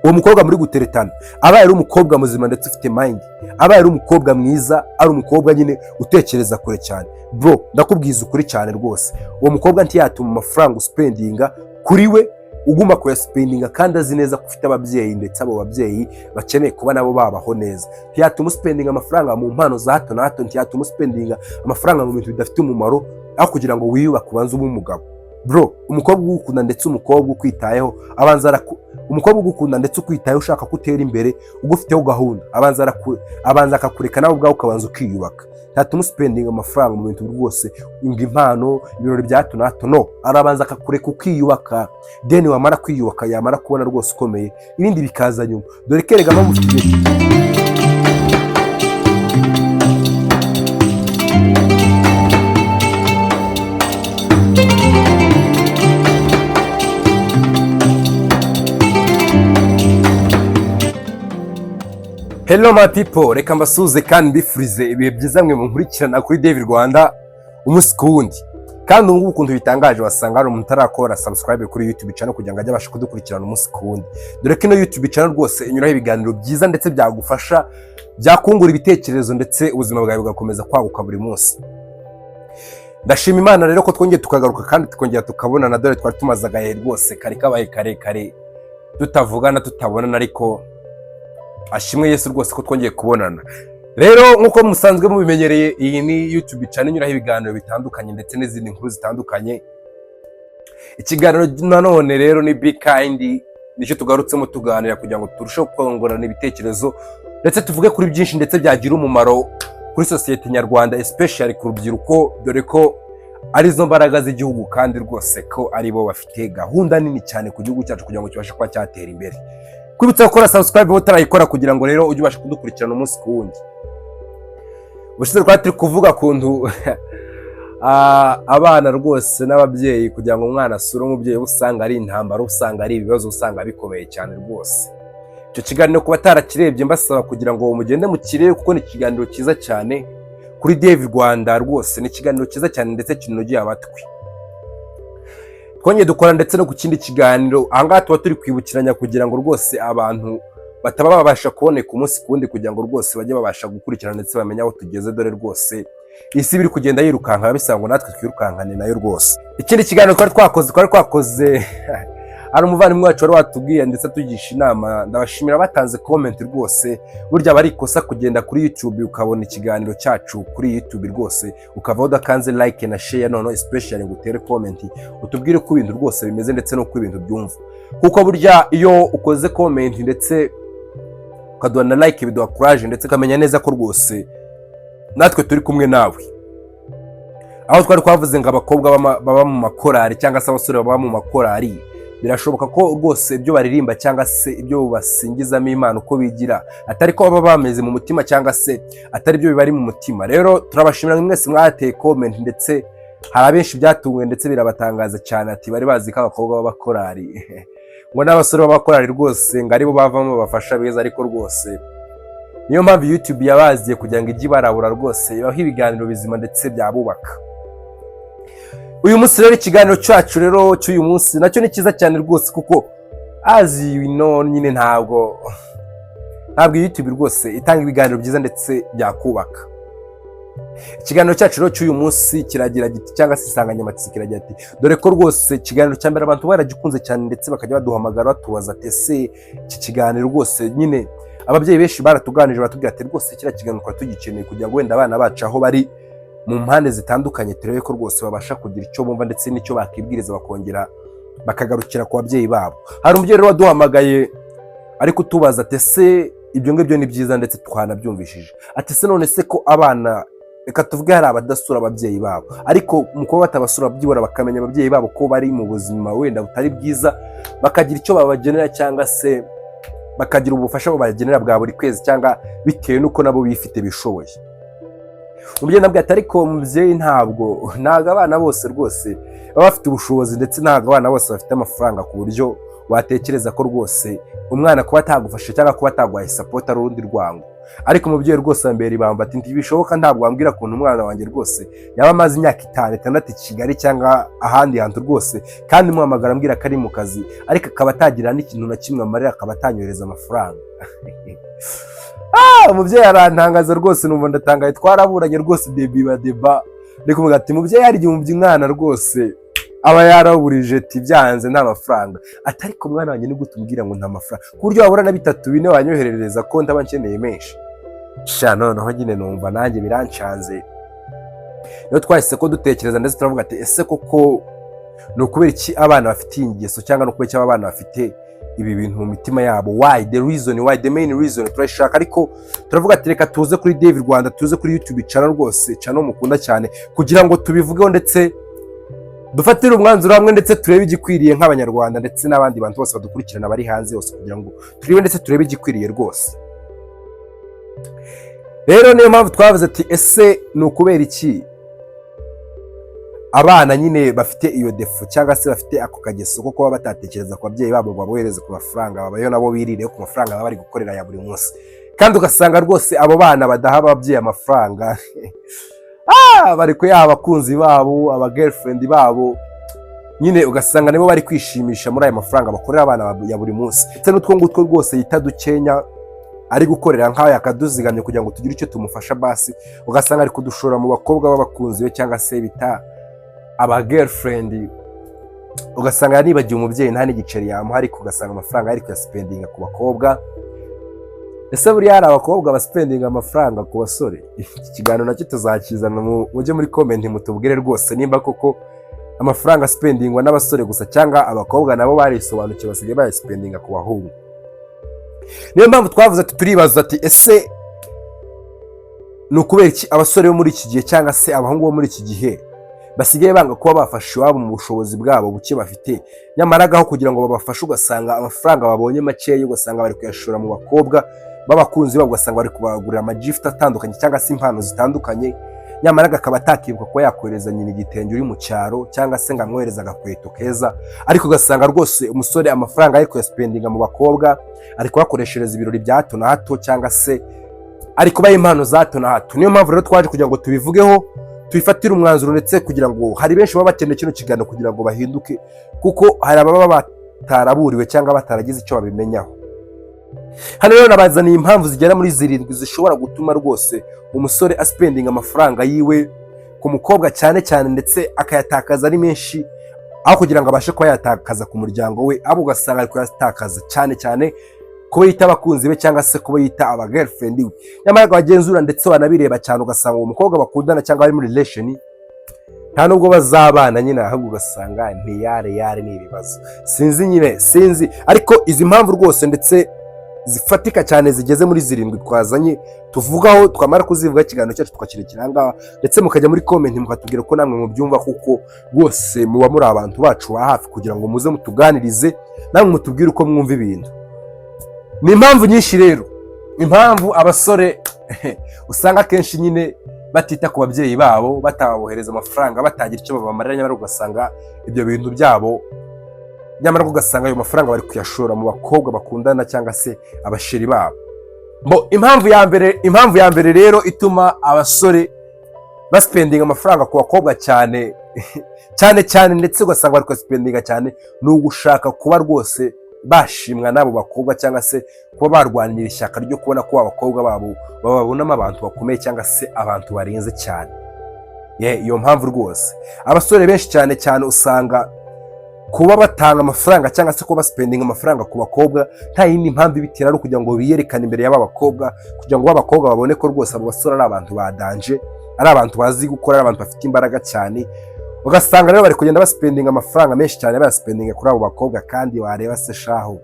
Uwo mukobwa muri guteretana abaye ari umukobwa muzima ndetse ufite mind, abaye ari umukobwa mwiza, ari umukobwa nyine utekereza kure cyane, bro, ndakubwiza ukuri cyane rwose, uwo mukobwa ntiyatuma amafaranga uspendinga kuri we uguma kuyaspendinga kandi azi neza ko ufite ababyeyi, ndetse abo babyeyi bakeneye kuba nabo babaho neza. Ntiyatuma uspendinga amafaranga mu mpano za hato na hato, ntiyatuma uspendinga amafaranga mu bintu bidafite umumaro aho kugira ngo wiyubake, ubanze ube umugabo. Bro, umukobwa ugukunda ndetse umukobwa ukwitayeho abanza umukobwa ugukunda ndetse ukwitayeho, ushaka ko utera imbere, ugufiteho gahunda, abanza akakureka nawe ubwawe ukabanza ukiyubaka. Ntatuma uspendinga amafaranga mu bintu rwose ngo impano, ibirori bya hato na hato. No arabanza akakureka ukiyubaka, then wamara kwiyubaka, yamara kubona rwose ukomeye, ibindi bikaza nyuma. Dore ko erega mufite igihe. Hello my people, reka mbasuhuze kandi mbifurize ibihe byiza mwe munkurikirana kuri David Rwanda umunsi ku wundi. Kandi ubu ngubu ukuntu bitangaje, wasanga hari umuntu utarakora subscribe kuri YouTube channel kugira ngo ajye abasha kudukurikirana umunsi ku wundi. Dore ko ino YouTube channel rwose inyuraho ibiganiro byiza ndetse byagufasha, byakungura ibitekerezo, ndetse ubuzima bwawe bugakomeza kwaguka buri munsi. Ndashima Imana rero ko twongeye tukagaruka kandi tukongera tukabonana. Dore twari tumaze agahe rwose kari kabaye karekare tutavugana, tutabonana, ariko ashimwe Yesu rwose ko twongeye kubonana. Rero nk'uko musanzwe mubimenyereye, iyi ni YouTube channel inyuraho ibiganiro bitandukanye ndetse n'izindi nkuru zitandukanye. Ikiganiro nanone rero ni Be Kind, nicyo tugarutsemo tuganira kugira ngo turusheho kungurana ibitekerezo ndetse tuvuge kuri byinshi ndetse byagira umumaro kuri sosiyete nyarwanda, especially ku rubyiruko, dore ko arizo mbaraga z'igihugu kandi rwose ko aribo bafite gahunda nini cyane ku gihugu cyacu kugira ngo kibashe kuba cyatera imbere. Kwibutsa gukora subscribe utarayikora kugira ngo rero ujye ubasha kudukurikirana umunsi ku wundi. Ubushize twari turi kuvuga kuntu abana rwose n'ababyeyi, kugira ngo umwana asure umubyeyi we usanga ari intambara, usanga ari ibibazo, usanga bikomeye cyane rwose. Icyo kiganiro kuba atarakirebye, mbasaba kugira ngo mugende mukirebe kuko ni ikiganiro cyiza cyane kuri Dave Rwanda. Rwose ni ikiganiro cyiza cyane ndetse kinogeye amatwi. Twongeye dukora ndetse no ku kindi kiganiro. Ahangaha tuba turi kwibukiranya kugira ngo rwose abantu bataba babasha kuboneka umunsi ku wundi, kugira ngo rwose bajye babasha gukurikirana ndetse bamenye aho tugeze. Dore rwose isi biri kugenda yirukanka, bisaba ngo natwe twirukankane nayo rwose. Ikindi kiganiro twari twakoze, hari umuvandimwe wacu wari watubwiye ndetse atugisha inama. Ndabashimira batanze comment rwose. Burya aba ari ikosa kugenda kuri YouTube ukabona ikiganiro cyacu kuri YouTube rwose ukavaho udakanze like na share, noneho especially ngo utere comment utubwire uko ibintu rwose bimeze ndetse n'uko ibintu byumva, kuko burya iyo ukoze comment ndetse ukaduha na like biduha courage ndetse ukamenya neza ko rwose natwe turi kumwe nawe. Aho twari twavuze ngo abakobwa baba mu makorari cyangwa se abasore baba mu makorari, birashoboka ko rwose ibyo baririmba cyangwa se ibyo basingizamo Imana uko bigira atari ko baba bameze mu mutima, cyangwa se atari byo bibari mu mutima. Rero turabashimira mwese mwateye comment, ndetse hari abenshi byatunguye ndetse birabatangaza cyane, ati bari bazi ko abakobwa b'abakorari ngo n'abasore b'abakorari rwose ngo aribo bavamo abafasha beza, ariko rwose niyo mpamvu YouTube yabaziye kugira ngo ijye ibarabura rwose, ibahe ibiganiro bizima ndetse byabubaka. Uyu munsi rero, ikiganiro cyacu rero cy'uyu munsi nacyo ni cyiza cyane rwose, kuko as you know nyine ntabwo YouTube rwose itanga ibiganiro byiza ndetse byakubaka. Ikiganiro cyacu rero cy'uyu munsi kiragira giti, cyangwa se insanganyamatsiko iragira ati, dore ko rwose ikiganiro cya mbere abantu baragikunze cyane ndetse bakajya baduhamagara batubaza ati: "Ese iki kiganiro rwose?" Nyine ababyeyi benshi baratuganije, baratubwira ati: "Rwose kiriya kiganiro twari tugikeneye kugira ngo wenda abana bacu aho bari mu mpande zitandukanye turebe ko rwose babasha kugira icyo bumva ndetse n'icyo bakibwiriza, bakongera bakagarukira ku babyeyi babo." Hari umubyeyi rero waduhamagaye ari kutubaza ati: "Ese ibyo ngibyo ni byiza ndetse twanabyumvishije?" Ati: "Se none se ko abana, reka tuvuge hari abadasura ababyeyi babo, ariko mu kuba batabasura byibura bakamenya ababyeyi babo ko bari mu buzima wenda butari bwiza, bakagira icyo babagenera cyangwa se bakagira ubufasha babagenera bwa buri kwezi cyangwa bitewe n'uko nabo bifite bishoboye?" Umubyeyi nabwo ati: "Ariko mubyeyi, ntabwo abana bose rwose baba bafite ubushobozi, ndetse ntabwo abana bose bafite amafaranga ku buryo watekereza ko rwose umwana kuba atagufasha cyangwa kuba ataguhaye support ari urundi rwango." Ariko umubyeyi rwose ambera ibamba, ati: "Ntibishoboka, ntabwo wambwira ukuntu umwana wanjye rwose yaba amaze imyaka 5, 6 i Kigali cyangwa ahandi hantu rwose, kandi muhamagara ambwira ko ari mu kazi, ariko akaba atagira n'ikintu na kimwe amarira, akaba atanyohereza amafaranga." Ah, umubyeyi arantangaza rwose, numva ndatangaye. Twaraburanye rwose, débat ba débat. Ndi kumubwira ati: "Mubyeyi, hari igihe umwana rwose aba yaraburije, ati byanze, nta mafaranga." Ati: "Ariko mwana wanjye, ni gute umbwira ngo nta mafaranga, ku buryo wabura na bitatu, bine wanyoherereza, ko ndaba nkeneye menshi?" Sha, noneho nyine numva nanjye birancanze. Niyo twahise ko dutekereza, ndetse turavuga ati: "Ese koko ni ukubera iki abana bafite iyi ngeso, cyangwa ni ukubera iki aba bana bafite ibi bintu mu mitima yabo? Why the reason, why the main reason?" Turayishaka, ariko turavuga ati: "Reka tuze kuri Dave Rwanda, tuze kuri YouTube channel rwose, channel mukunda cyane, kugira ngo tubivugeho, ndetse dufatire umwanzuro hamwe, ndetse turebe igikwiriye nk'Abanyarwanda ndetse n'abandi bantu bose badukurikirana bari hanze hose, kugira ngo turebe ndetse turebe igikwiriye rwose." Rero niyo mpamvu twavuze ati: "Ese ni ukubera iki abana nyine bafite iyo défaut, cyangwa se bafite ako kageso ko kuba batatekereza ku babyeyi babo ngo babohereze ku mafaranga, babayeho nabo birire ku mafaranga baba bari gukorera ya buri munsi?" Kandi ugasanga rwose abo bana badaha ababyeyi amafaranga, bari kuyaha abakunzi babo, aba girlfriend babo nyine, ugasanga nibo bari kwishimisha muri aya mafaranga bakorera abana ya buri munsi. Ndetse n'utwo ngutwo rwose yita dukenya ari gukorera, nk'aho yakaduzigamye kugira ngo tugire icyo tumufasha, basi ugasanga ari kudushora mu bakobwa b'abakunzi be, cyangwa se bita aba girlfriend. Ugasanga yanibagiwe umubyeyi, nta n'igiceri yamuha, ariko ugasanga amafaranga ari kuyasipendinga ku bakobwa. Ese buriya hari abakobwa basipendinga amafaranga ku basore? Iki kiganiro nacyo tuzakizana. Mujye muri comment mutubwire rwose nimba koko amafaranga asipendingwa n'abasore gusa, cyangwa abakobwa nabo barisobanukiwe, basigaye bayasipendinga ku bahungu. Niyo mpamvu twavuze ati, turibaza ati: "Ese ni ukubera iki abasore bo muri iki gihe, cyangwa se abahungu bo muri iki gihe, basigaye banga kuba bafasha iwabo mu bushobozi bwabo buke bafite? Nyamara aho kugira ngo babafashe, ugasanga amafaranga babonye makeya, ugasanga bari kuyashora mu bakobwa b'abakunzi babo, ugasanga bari kubagurira amagifuti atandukanye cyangwa se impano zitandukanye, nyamara akaba atakibuka kuba yakohereza nyina igitenge uri mu cyaro, cyangwa se ngo amwohereze agakweto keza?" Ariko ugasanga rwose umusore amafaranga ari kuyasipendinga mu bakobwa, ari kuyakoreshereza ibirori bya hato na hato, cyangwa se ari kubaha impano za hato na hato. Niyo mpamvu rero twaje kugira ngo tubivugeho, tubifatire umwanzuro, ndetse kugira ngo hari benshi baba bakeneye kino kiganiro kugira ngo bahinduke, kuko hari ababa bataraburiwe cyangwa bataragize icyo babimenyaho. Hano rero nabazaniye impamvu zigera muri zirindwi zishobora gutuma rwose umusore asipendinga amafaranga yiwe ku mukobwa cyane cyane, ndetse akayatakaza ari menshi, aho kugira ngo abashe kuba yatakaza ku muryango we, ahubwo ugasanga ari kuyatakaza cyane cyane kuba yita abakunzi be, cyangwa se kuba yita aba girlfriend we. Nyamara wagenzura ndetse wanabireba cyane, ugasanga uwo mukobwa bakundana cyangwa bari muri relation nta nubwo bazabana nyine, ahubwo ugasanga ntiyare yare, ni ibibazo. Sinzi nyine, sinzi. Ariko izi mpamvu rwose ndetse zifatika cyane zigeze muri zirindwi twazanye tuvugaho, twamara kuzivuga ikiganiro cyacu tukakirekera aha ngaha, ndetse mukajya muri comment mukatubwira ko namwe mubyumva, kuko rwose muba muri abantu bacu ba hafi kugira ngo muze mutuganirize, namwe mutubwire uko mwumva ibintu. Ni impamvu nyinshi rero, impamvu abasore usanga akenshi nyine batita ku babyeyi babo, batabohereza amafaranga, batagira icyo babamarira, nyamara ugasanga ibyo bintu byabo, nyamara ugasanga ayo mafaranga bari kuyashora mu bakobwa bakundana cyangwa se abasheri babo. Bo impamvu ya mbere rero ituma abasore basipendinga amafaranga ku bakobwa cyane cyane cyane, ndetse ugasanga bari kuyasipendinga cyane, ni ugushaka kuba rwose bashimwa n'abo bakobwa, cyangwa se kuba barwanira ishyaka ryo kubona ko abakobwa babo bababonamo abantu bakomeye, cyangwa se abantu barenze cyane. Iyo mpamvu rwose, abasore benshi cyane cyane usanga kuba batanga amafaranga cyangwa se kuba basipendinga amafaranga ku bakobwa nta yindi mpamvu ibitera, ari ukugira ngo biyerekane imbere y'aba bakobwa, kugira ngo ba bakobwa babone ko rwose abo basore ari abantu ba danger, ari abantu bazi gukora, ari abantu bafite imbaraga cyane. Ugasanga rero bari kugenda basipendinga amafaranga menshi cyane, bayasipendinga kuri abo bakobwa, kandi wareba se shahu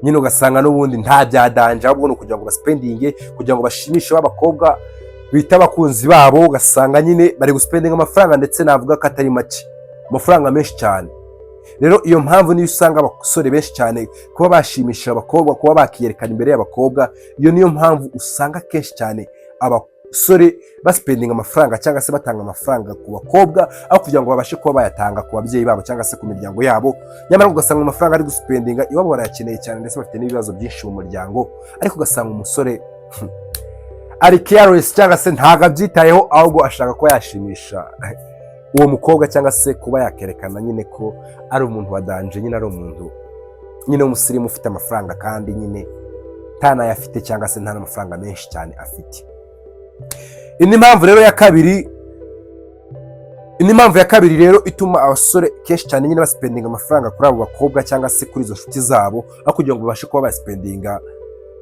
nyine ugasanga n'ubundi nta bya danger, ahubwo ni ukugira ngo basipendinge kugira ngo bashimishe ba bakobwa bita abakunzi babo. Ugasanga nyine bari gusipendinga amafaranga, ndetse navuga ko atari make, amafaranga menshi cyane. Rero iyo mpamvu niyo usanga abasore benshi cyane kuba bashimisha abakobwa, kuba bakiyerekana imbere y'abakobwa. Iyo niyo mpamvu usanga kenshi cyane. Abasore baspendinga amafaranga cyangwa se batanga amafaranga ku bakobwa aho kugira ngo babashe kuba bayatanga ku babyeyi babo cyangwa se ku miryango yabo. Nyamara ugasanga amafaranga ari guspendinga iwabo barayakeneye cyane, ndetse bafite n'ibibazo byinshi mu muryango, ariko ugasanga umusore ari careless cyangwa se ntabwo abyitayeho, ahubwo ashaka kuba yashimisha uwo mukobwa cyangwa se kuba yakerekana nyine ko ari umuntu wa danger, nyine ari umuntu nyine w'umusirimu ufite amafaranga, kandi nyine nta n'ayo afite cyangwa se nta n'amafaranga menshi cyane afite. Indi mpamvu ya kabiri rero ituma abasore kenshi cyane nyine baspendinga amafaranga kuri abo bakobwa cyangwa se kuri izo nshuti zabo aho kugira ngo babashe kuba baspendinga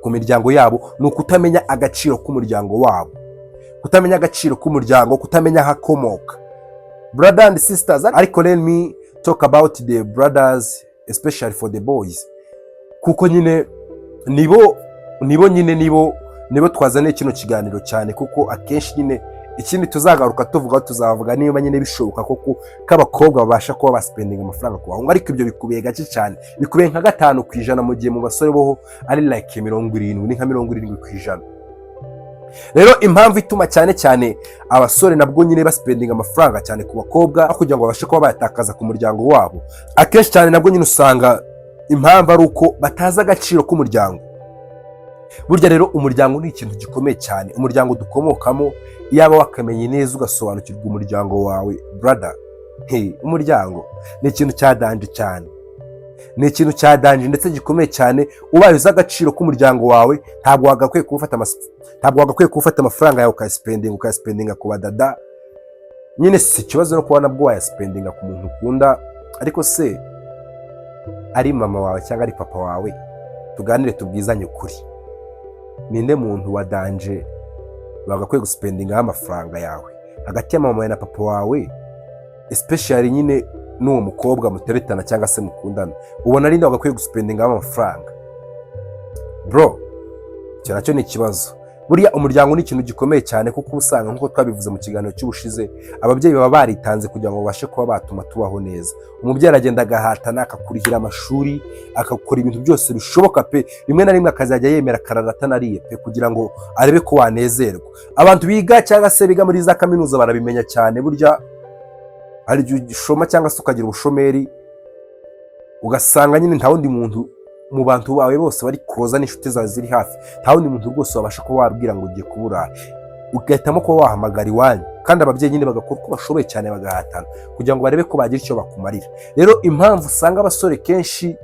ku miryango yabo, ni ukutamenya agaciro k'umuryango wabo, kutamenya agaciro k'umuryango, kutamenya aho akomoka. Brother and sisters, ariko let me talk about the brothers, especially for the boys, kuko nyine nibo nyine nibo twazaniye kino kiganiro cyane, kuko akenshi nyine ikindi tuzagaruka tuvuga, tuzavuga niba nyine bishoboka koko ko abakobwa babasha kuba baspendinga amafaranga ku bahungu, ariko ibyo bikubiye gake cyane, bikubiye nka 5%, mu gihe mu basore boho ari like 70, ni nka 70%. Rero impamvu ituma cyane cyane abasore nabwo nyine baspendinga amafaranga cyane ku bakobwa aho kugira ngo babashe kuba bayatakaza ku muryango wabo, akenshi cyane nabwo nyine usanga impamvu ari uko batazi agaciro k'umuryango. Burya rero umuryango ni ikintu gikomeye cyane. Umuryango dukomokamo, iyaba wakamenye neza ugasobanukirwa umuryango wawe, brother, hey, umuryango ni ikintu cya danger cyane, ni ikintu cya danger ndetse gikomeye cyane. Ubaye uzi agaciro k'umuryango wawe, ntabwo wagakwiye kuwufata amafaranga yawe ukayaspendinga ku badada. Nyine si ikibazo no kuba nabwo wayaspendinga ku muntu ukunda, ariko se ari mama wawe cyangwa ari papa wawe, tuganire tubwizanye ukuri, ninde muntu wa danger bagakwiye guspendingaho amafaranga yawe hagati ya mama wawe na papa wawe, especially nyine n'uwo mukobwa muteretana cyangwa se mukundana? Ubona ari nde wagakwiye guspendingaho amafaranga, bro? Icyo nacyo ni ikibazo. Buriya umuryango ni ikintu gikomeye cyane, kuko uba usanga, nk'uko twabivuze mu kiganiro cy'ubushize, ababyeyi baba baritanze kugira ngo babashe kuba batuma tubaho neza. Umubyeyi aragenda agahatana, akakurihira amashuri, agakora ibintu byose bishoboka pe, rimwe na rimwe akazajya yemera akarara atanariye pe, kugira ngo arebe ko wanezerwa. Abantu biga cyangwa se biga muri za kaminuza barabimenya cyane. Burya hari igihe ushoma cyangwa se ukagira ubushomeri, ugasanga nyine nta wundi muntu mu bantu bawe bose bari close n'inshuti zawe ziri hafi, nta wundi muntu rwose wabasha kuba wabwira ngo ugiye kuburara, ugahitamo kuba wahamagara iwanyu, kandi ababyeyi nyine bagakora uko bashoboye cyane, bagahatana kugira ngo barebe ko bagira icyo bakumarira. Rero impamvu usanga abasore kenshi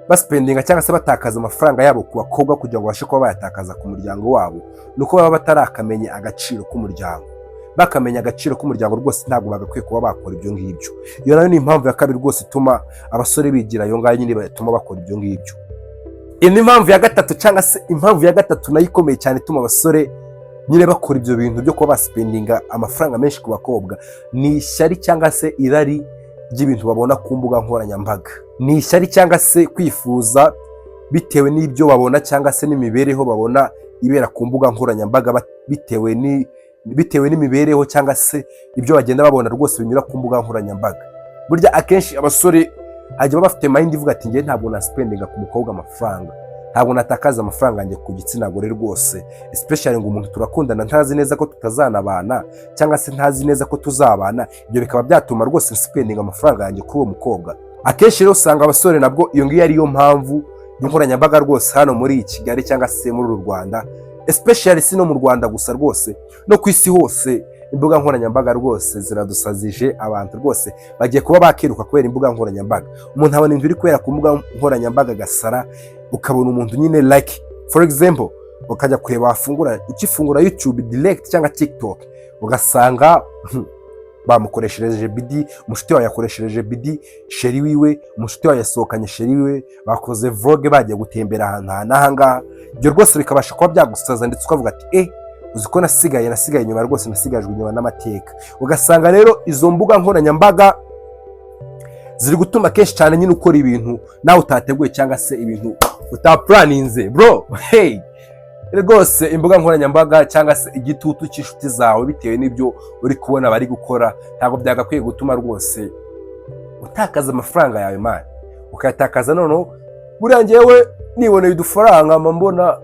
baspendinga cyangwa se batakaza amafaranga yabo ku bakobwa kugira ngo babashe kuba bayatakaza ku muryango wabo, ni uko baba batarakamenya agaciro k'umuryango. Bakamenya agaciro k'umuryango, rwose ntabwo bagakwiye kuba bakora ibyo ngibyo. Iyo nayo ni impamvu ya kabiri rwose ituma abasore bigira ayo ngayo nyine, batuma bakora ibyo ngibyo. Indi mpamvu ya gatatu, cyangwa se impamvu ya gatatu nayo ikomeye cyane ituma abasore nyine bakora ibyo bintu byo kuba baspendinga amafaranga menshi ku bakobwa, ni ishyari cyangwa se irari ry'ibintu babona ku mbuga nkoranyambaga. Ni ishyari cyangwa se kwifuza bitewe n'ibyo babona cyangwa se n'imibereho babona ibera ku mbuga nkoranyambaga, bitewe n'imibereho cyangwa se ibyo bagenda babona rwose binyura ku mbuga nkoranyambaga. Burya akenshi abasore hajya baba bafite mind ivuga ati: "Njye ntabwo naspendinga ku mukobwa amafaranga, ntabwo natakaza amafaranga yanjye ku gitsina gore rwose, especially ngo umuntu turakundana ntazi neza ko tutazanabana cyangwa se ntazi neza ko tuzabana, ibyo bikaba byatuma rwose spendinga amafaranga yanjye kuri uwo mukobwa." Akenshi rero usanga abasore nabwo iyo ngiyo ariyo mpamvu nkoranyambaga rwose hano muri Kigali cyangwa se muri uru Rwanda, especially si no mu Rwanda gusa rwose, no ku isi hose, imbuga nkoranyambaga rwose ziradusazije. Abantu rwose bagiye kuba bakiruka kubera imbuga nkoranyambaga. Umuntu abona ibintu biri kubera ku mbuga nkoranyambaga agasara. Ukabona umuntu nyine, like for example, ukajya kureba, wafungura, ukifungura YouTube direct cyangwa TikTok, ugasanga bamukoreshereje BD, umushuti wawe yakoreshereje BD chéri wiwe, umushuti wawe yasohokanye chéri wiwe, bakoze vlog, bagiye gutembera ahantu aha n'aha ngaha. Ibyo rwose bikabasha kuba byagusaza, ndetse ukavuga ati: "Eh, uzi ko nasigaye inyuma rwose, nasigajwe inyuma n'amateka." Ugasanga rero izo mbuga nkoranyambaga ziri gutuma kenshi cyane nyine ukora ibintu nawe utateguye cyangwa se ibintu utaplanninze, bro. Hey, rwose imbuga nkoranyambaga cyangwa se igitutu cy'inshuti zawe bitewe n'ibyo uri kubona bari gukora, ntabwo byagakwiye gutuma rwose utakaza amafaranga yawe, man, ukayatakaza. Noneho buriya ngewe niboneye udufaranga mba mbona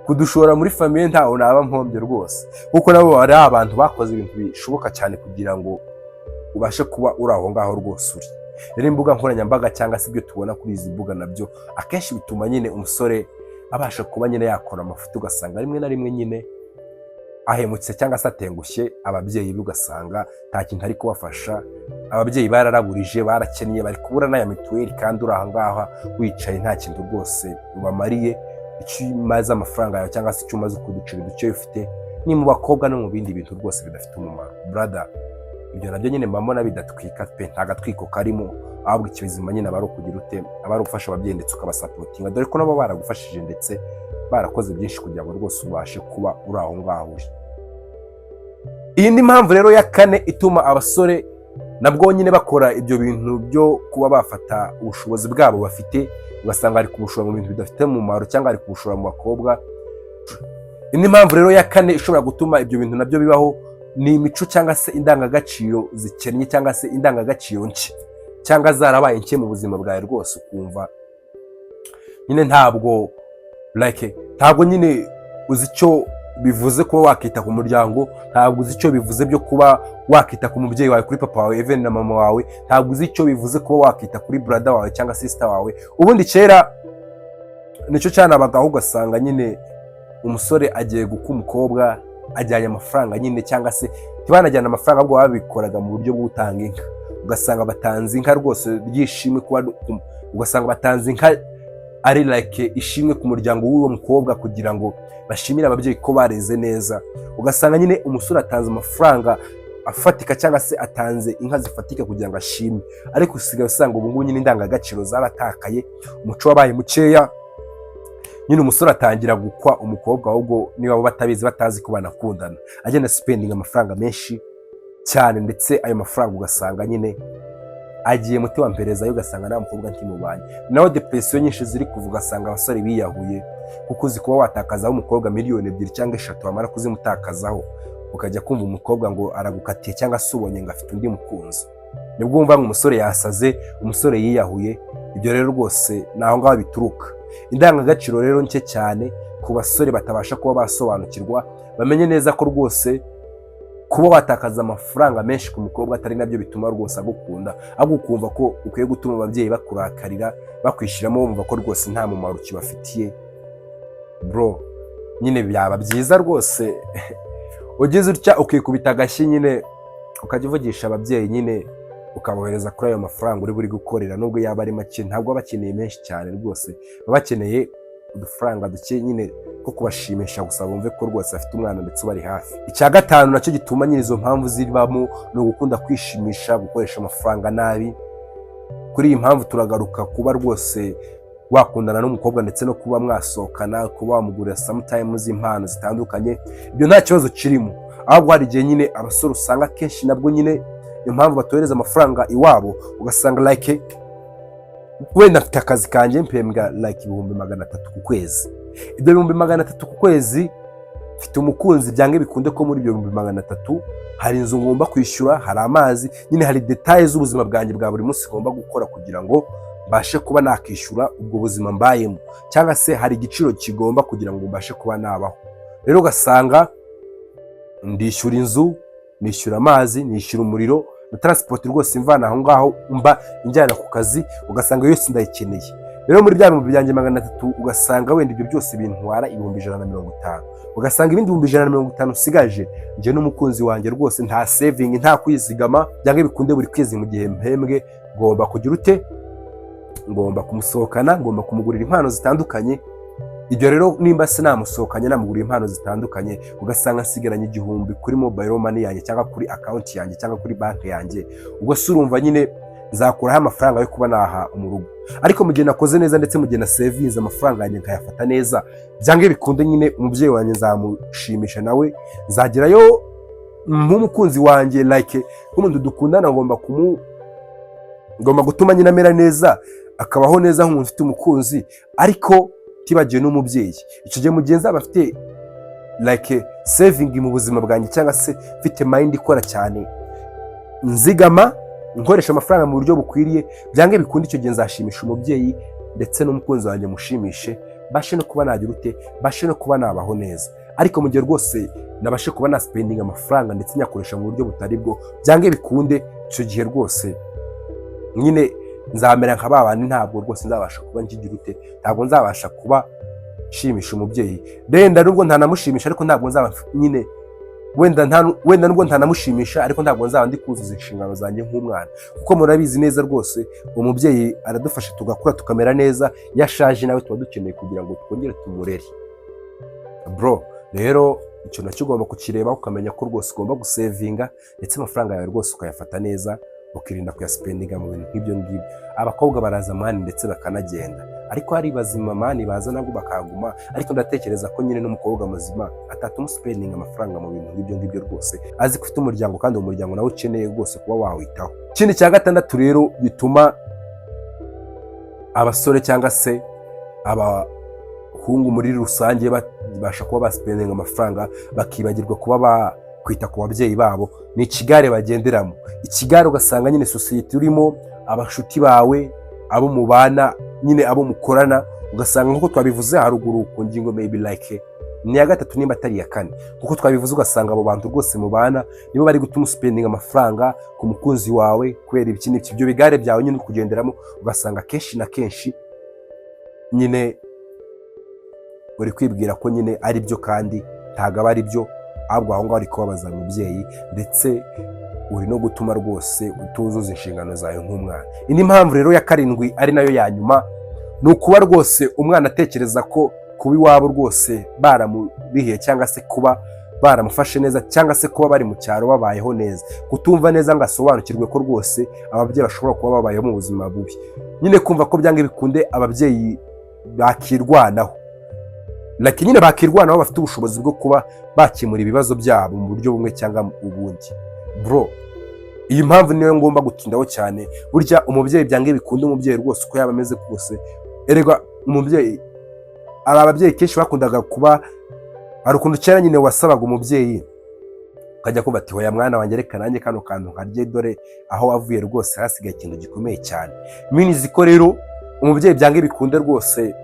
Kudushora muri famille ntaho naba mpombye rwose, kuko nabo ari abantu bakoze ibintu bishoboka cyane kugira ngo ubashe kuba uri aho ngaho rwose uri. Rero imbuga nkoranyambaga cyangwa se ibyo tubona kuri izi mbuga nabyo akenshi bituma nyine umusore abasha kuba nyine yakora amafuti, ugasanga rimwe na rimwe nyine ahemutse cyangwa se atengushye ababyeyi be, ugasanga nta kintu ari kubafasha. Ababyeyi bararaburije, barakennye, bari kubura n'aya mituweli, kandi uri aha ngaha wicaye nta kintu rwose ubamariye. Icyo umaze amafaranga yawe cyangwa se icyo umaze kuducira duke ufite ni mu bakobwa no mu bindi bintu rwose bidafite umumaro. Brother, ibyo nabyo nyine mba mbona bidatwika pe, nta gatwiko karimo. Ahubwo ikibizima nyine aba ari ukugira ute? Aba ari ugufasha ababyeyi ndetse ukabasupportinga, dore ko nabo baragufashije ndetse barakoze byinshi kugira ngo rwose ubashe kuba uri aho ngaho uri. Iyi ni mpamvu rero ya kane ituma abasore nabwo nyine bakora ibyo bintu byo kuba bafata ubushobozi bwabo bafite, ugasanga bari kubushora mu bintu bidafite umumaro cyangwa bari kubushora mu bakobwa. Indi mpamvu rero ya kane ishobora gutuma ibyo bintu nabyo bibaho ni imico cyangwa se indangagaciro zikennye cyangwa se indangagaciro nke cyangwa zarabaye nke mu buzima bwawe rwose, ukumva nyine ntabwo, like, ntabwo nyine uzi icyo bivuze kuba wakita ku muryango, ntabwo uzi icyo bivuze byo kuba wakita ku mubyeyi wawe, kuri papa wawe, even na mama wawe, ntabwo uzi icyo bivuze kuba wakita kuri brother wawe cyangwa sister wawe. Ubundi kera nicyo cyanabagaho, ugasanga nyine umusore agiye gukwa umukobwa, ajyanye amafaranga nyine, cyangwa se ntibanajyane amafaranga, ahubwo babikoraga mu buryo bwo gutanga inka. Ugasanga batanze inka rwose ryishimwe kuba, ugasanga batanze inka ari like ishimwe ku muryango w'uwo mukobwa kugira ngo bashimire ababyeyi ko bareze neza. Ugasanga nyine umusore atanze amafaranga afatika cyangwa se atanze inka zifatika kugira ngo ashime. Ariko usigaye usanga ubu ngubu nyine indangagaciro zaratakaye, umuco wabaye mukeya. Nyine umusore atangira gukwa umukobwa, ahubwo niba batabizi, batazi ko banakundana, agenda spendinga amafaranga menshi cyane, ndetse ayo mafaranga ugasanga nyine agiye muti wa mperezayo, ugasanga nta mukobwa ntimubanye naho. Depression nyinshi ziri kuva, ugasanga abasore biyahuye, kuko uzi kuba watakazaho umukobwa miliyoni 2 cyangwa 3, wamara kuzimutakazaho ukajya kumva umukobwa ngo aragukatiye cyangwa se ubonye ngo afite undi mukunzi, nibwo wumva ngo umusore yasaze, umusore yiyahuye. Ibyo rero rwose ni aho ngaho bituruka. Indangagaciro rero nke cyane ku basore batabasha kuba basobanukirwa, bamenye neza ko rwose kuba watakaza amafaranga menshi ku mukobwa atari nabyo bituma rwose agukunda, ahubwo ukumva ko ukwiye gutuma ababyeyi bakurakarira, bakwishyiramo, bumva ko rwose nta mumaro ukibafitiye. Bro, nyine byaba byiza rwose ugize utya ukikubita agashyi nyine, ukajya uvugisha ababyeyi nyine, ukabohereza kuri ayo mafaranga uri buri gukorera, nubwo yaba ari make. Ntabwo baba bakeneye menshi cyane rwose, baba bakeneye udufaranga duke nyine two kubashimisha gusa, bumve ko rwose afite umwana ndetse ubari hafi. Icya gatanu nacyo gituma nyine izo mpamvu zibamo ni ugukunda kwishimisha, gukoresha amafaranga nabi. Kuri iyi mpamvu turagaruka kuba rwose wakundana n'umukobwa ndetse no kuba mwasohokana, kuba wamugurira sometimes impano zitandukanye, ibyo nta kibazo kirimo. Ahubwo hari igihe nyine abasore usanga akenshi nabwo nyine impamvu batohereza amafaranga iwabo, ugasanga like wenda mfite akazi kanjye, mpembwa like 300,000 ku kwezi. Ibyo 300,000 ku kwezi, mfite umukunzi, byange bikunde ko muri ibyo 300,000 hari inzu ngomba kwishyura, hari amazi nyine, hari détails z'ubuzima bwanjye bwa buri munsi ngomba gukora kugira ngo mbashe kuba nakishyura ubwo buzima mbayemo, cyangwa se hari igiciro kigomba kugira ngo mbashe kuba nabaho. Rero ugasanga ndishyura inzu, nishyura amazi, nishyura umuriro na transport rwose imvana aho ngaho mba injyana ku kazi, ugasanga yose ndayikeneye. Rero muri bya 300,000, ugasanga wenda ibyo byose bintwara 150,000, ugasanga ibindi 150,000 usigaje njye n'umukunzi wanjye rwose nta saving, nta kwizigama. Byanga bikunde buri kwezi mu gihe mpembwe ngomba kugira ute? Ngomba kumusohokana, ngomba kumugurira impano zitandukanye. Ibyo rero nimba sinamusohokanye, namugurira impano zitandukanye, ugasanga nsigaranye 1000 kuri mobile money yanjye cyangwa kuri account yanjye cyangwa kuri banki yanjye, ubwo se urumva nyine nzakuraho amafaranga yo kuba naha mu rugo? Ariko mu gihe nakoze neza ndetse mu gihe na savinze amafaranga yanjye nkayafata neza, byange bikunde nyine umubyeyi wanjye nzamushimisha, nawe nzagerayo nk'umukunzi wanjye, like nk'umuntu dukundana, ngomba gutuma nyine amera neza, akabaho neza nk'umuntu ufite umukunzi, ariko tibagiwe n'umubyeyi. Icyo gihe mu gihe nzaba mfite like saving mu buzima bwanjye cyangwa se mfite mind ikora cyane, nzigama, nkoresha amafaranga mu buryo bukwiriye, byange bikunde icyo gihe nzashimisha umubyeyi ndetse n'umukunzi wanjye mushimishe. mbashe no kuba nagira ute, mbashe no kuba nabaho neza. Ariko mu gihe rwose nabashe kuba naspendinga amafaranga ndetse nyakoresha mu buryo butari bwo, byange bikunde icyo gihe rwose nyine nzamera nka ba bandi. Ntabwo rwose nzabasha kuba nkigira ute, ntabwo nzabasha kuba nshimisha umubyeyi. Wenda nubwo ntanamushimisha, ariko ntabwo nzaba nyine, wenda nubwo ntanamushimisha, ariko ntabwo nzaba ndi kuzuza inshingano zanjye nk'umwana, kuko murabizi neza rwose umubyeyi aradufasha tugakura, tukamera neza. Iyo ashaje nawe tuba dukeneye kugira ngo twongere tumurere, bro. Rero icyo nacyo ugomba kukireba, ukamenya ko rwose ugomba gusavinga, ndetse amafaranga yawe rwose ukayafata neza, ukirinda kuyaspendinga mu bintu nk'ibyo ngibyo. Abakobwa baraza, man, ndetse bakanagenda, ariko hari bazima, man, baza nabwo bakahaguma. Ariko ndatekereza ko nyine n'umukobwa muzima atatuma uspendinga amafaranga mu bintu nk'ibyo ngibyo rwose, azi ko ufite umuryango, kandi uwo muryango nawe ukeneye rwose kuba wawitaho. Ikindi cya gatandatu rero gituma abasore cyangwa se abahungu muri rusange babasha kuba baspendinga amafaranga bakibagirwa kuba bakwita ku babyeyi babo ni ikigare bagenderamo. Ikigare, ugasanga nyine sosiyete urimo, abashuti bawe, abo mubana nyine, abo mukorana, ugasanga nk'uko twabivuze haruguru ku ngingo maybe like ni iya gatatu nimba atari iya kane, kuko twabivuze, ugasanga abo bantu rwose mubana nibo bari gutuma uspendinga amafaranga ku mukunzi wawe kubera ibiki n'ibiki. Ibyo bigare byawe nyine uri kugenderamo, ugasanga kenshi na kenshi nyine uri kwibwira ko nyine ari byo, kandi ntabwo aba ari byo. Ahubwo aho ngaho uri kubabaza umubyeyi, ndetse uri no gutuma rwose utuzuza inshingano zawe nk'umwana. Indi mpamvu rero ya karindwi, ari nayo ya nyuma, ni ukuba rwose umwana atekereza ko kuba iwabo rwose baramurihiye, cyangwa se kuba baramufashe neza, cyangwa se kuba bari mu cyaro babayeho neza, kutumva neza ngo asobanukirwe ko rwose ababyeyi bashobora kuba babayeho mu buzima bubi. Nyine kumva ko byanga bikunde ababyeyi bakirwanaho, like nyine bakirwanaho, bafite ubushobozi bwo kuba bakemura ibibazo byabo mu buryo bumwe cyangwa ubundi. Bro, iyi mpamvu niyo ngomba gutindaho cyane. Burya umubyeyi, byanga bikunde, umubyeyi rwose uko yaba ameze kose, erega umubyeyi, hari ababyeyi kenshi bakundaga kuba, hari ukuntu kera nyine wasabaga umubyeyi ukajya kumva ati: "Hoya mwana wanjye, reka nanjye kano kantu nkarye, dore aho wavuye rwose hasigaye ikintu gikomeye cyane." Minizi ko rero umubyeyi byanga bikunde rwose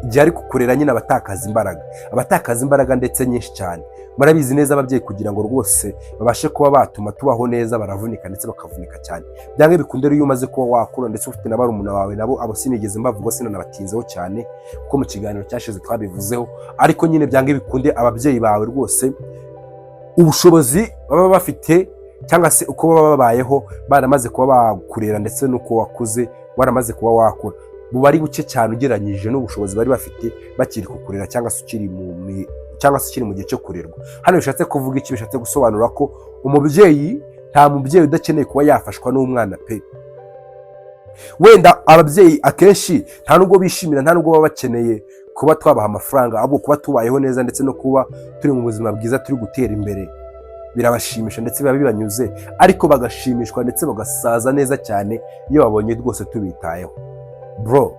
igihe ari kukurera nyine abatakaza imbaraga, abatakaza imbaraga ndetse nyinshi cyane. Murabizi neza, ababyeyi kugira ngo rwose babashe kuba batuma tubaho neza baravunika, ndetse bakavunika cyane. Byanga bikunde rero iyo umaze kuba wakura, ndetse ufite na barumuna bawe nabo, abo sinigeze mbavuga, sinanabatinzeho cyane kuko mu kiganiro cyashize twabivuzeho, ariko nyine byanga bikunde ababyeyi bawe rwose ubushobozi baba bafite cyangwa se uko baba babayeho baramaze kuba bakurera, ndetse n'uko wakuze waramaze kuba wakura, buba ari buke cyane ugereranyije n'ubushobozi bari bafite bakiri kukurera, cyangwa se ukiri mu gihe cyo kurerwa. Hano bishatse kuvuga iki? Bishatse gusobanura ko umubyeyi, nta mubyeyi udakeneye kuba yafashwa n'umwana pe. Wenda ababyeyi akenshi nta nubwo bishimira, nta nubwo baba bakeneye kuba twabaha amafaranga, ahubwo kuba tubayeho neza ndetse no kuba turi mu buzima bwiza, turi gutera imbere, birabashimisha ndetse biba bibanyuze. Ariko bagashimishwa ndetse bagasaza neza cyane iyo babonye rwose tubitayeho. Bro,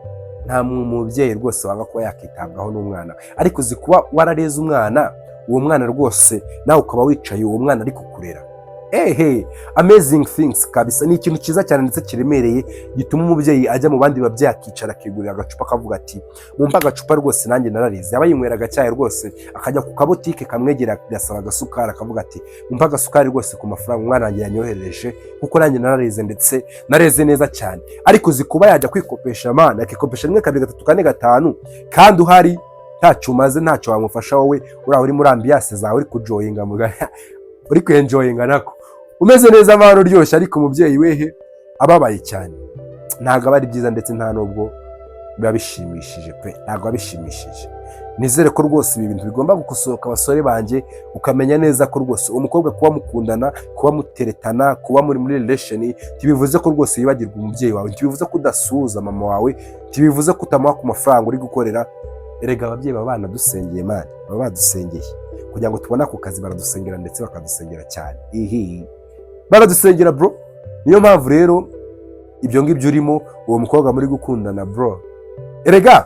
nta mubyeyi rwose wanga kuba yakitabwaho n'umwana we. Ariko uzi kuba warareze umwana, uwo mwana rwose nawe ukaba wicaye uwo mwana ari kukurera? Ehe, amazing things kabisa. Ni ikintu cyiza cyane ndetse kiremereye gituma umubyeyi ajya mu bandi babyeyi akicara, akigurira agacupa, akavuga ati: "Mumpe agacupa rwose, nanjye nararize." Aba yinywera agacyayi rwose, akajya ku kabutike kamwegera, agasaba agasukari, akavuga ati: "Mumpe agasukari rwose ku mafaranga umwana wanjye yanyoherereje, kuko nanjye nararize ndetse nareze neza cyane." Ariko uzi kuba yajya kwikopesha, man, akikopesha rimwe, kabiri, gatatu, kane, gatanu, kandi uhari ntacyo umaze, ntacyo wamufasha, wowe uriya uri muri ambiance zawe, uri kujoyinga, uri kwenjoyinga nako, umeze neza amahoro uryoshye, ariko umubyeyi wehe ababaye cyane? Ntabwo aba ari byiza, ndetse nta nubwo biba bishimishije pe, ntabwo biba bishimishije. Nizere ko rwose ibi bintu bigomba gukosoka, abasore banjye, ukamenya neza ko rwose umukobwa kuba mukundana, kuba muteretana, kuba muri muri relation, ntibivuze ko rwose yibagirwa umubyeyi wawe, ntibivuze ko udasuhuza mama wawe, ntibivuze ko utamuha ku mafaranga uri gukorera. Erega ababyeyi baba banadusengeye, man, baba badusengeye kugira ngo tubone ako kazi. Baradusengera ndetse bakadusengera cyane, ihi, baradusengera, bro. Niyo mpamvu rero ibyo ngibyo urimo, uwo mukobwa muri gukundana, bro, erega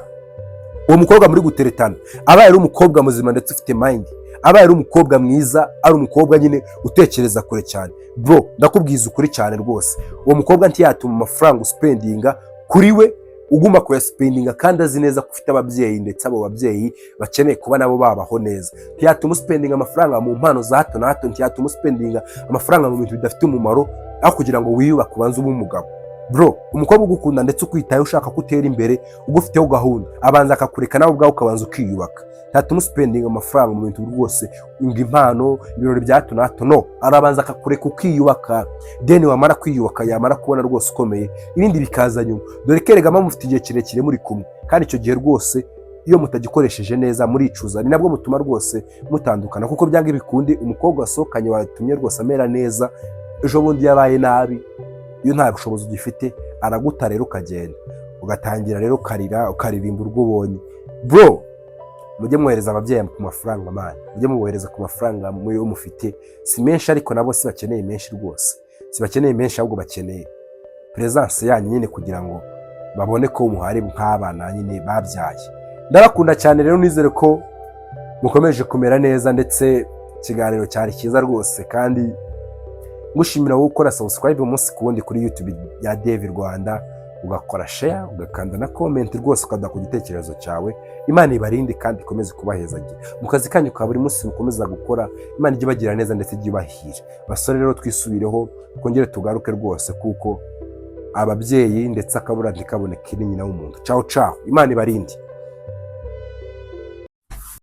uwo mukobwa muri guteretana abaye ari umukobwa muzima ndetse ufite mind, abaye ari umukobwa mwiza, ari umukobwa nyine utekereza kure cyane, bro, ndakubwiza ukuri cyane rwose, uwo mukobwa ntiyatuma amafaranga uspendinga kuri we. uguma kuyaspendinga kandi azi neza ko ufite ababyeyi, ndetse abo babyeyi bakeneye kuba nabo babaho neza. Ntiyatuma uspendinga amafaranga mu mpano za hato na hato, ntiyatuma uspendinga amafaranga mu bintu bidafite umumaro, aho kugira ngo wiyubake, ubanze ube umugabo. Bro, umukobwa ugukunda ndetse ukwitayeho, ushaka ko utera imbere, ugufiteho gahunda, abanza akakureka nawe ubwawe ukabanza ukiyubaka. Ntatuma uspendinga amafaranga mu bintu rwose ngo impano, ibirori bya hato na hato. No arabanza akakureka ukiyubaka, then wamara kwiyubaka, yamara kubona rwose ukomeye, ibindi bikaza nyuma. Dore ko erega mufite igihe kirekire muri kumwe, kandi icyo gihe rwose iyo mutagikoresheje neza muricuza. Ni nabwo mutuma rwose mutandukana, kuko byanga bikundi umukobwa wasohokanye, watumye rwose amera neza, ejo bundi yabaye nabi, iyo nta bushobozi ugifite araguta rero, ukagenda ugatangira rero ukarira, ukaririmba urwo ubonye. Bro, mujye mwohereza ababyeyi ku mafaranga, man, mujye mubohereza ku mafaranga muyo mufite. Si menshi, ariko nabo si bakeneye menshi rwose, si bakeneye menshi, ahubwo bakeneye presence yanyu nyine kugira ngo babone ko muhari nk'abana nyine babyaye. Ndabakunda cyane rero, nizere ko mukomeje kumera neza, ndetse ikiganiro cyari cyiza rwose, kandi ngushimira wowe ukora subscribe umunsi ku wundi kuri YouTube ya Dev Rwanda, ugakora share, ugakanda na comment rwose, ukaduha ku gitekerezo cyawe. Imana ibarinde kandi ikomeze kubahezagira mu kazi kanyu ka buri munsi mukomeza gukora. Imana ijye ibagira neza ndetse ijye ibahira. Basore rero, twisubireho, twongere tugaruke rwose, kuko ababyeyi ndetse akabura ntikaboneke ni nyina w'umuntu. Ciao ciao, Imana ibarinde.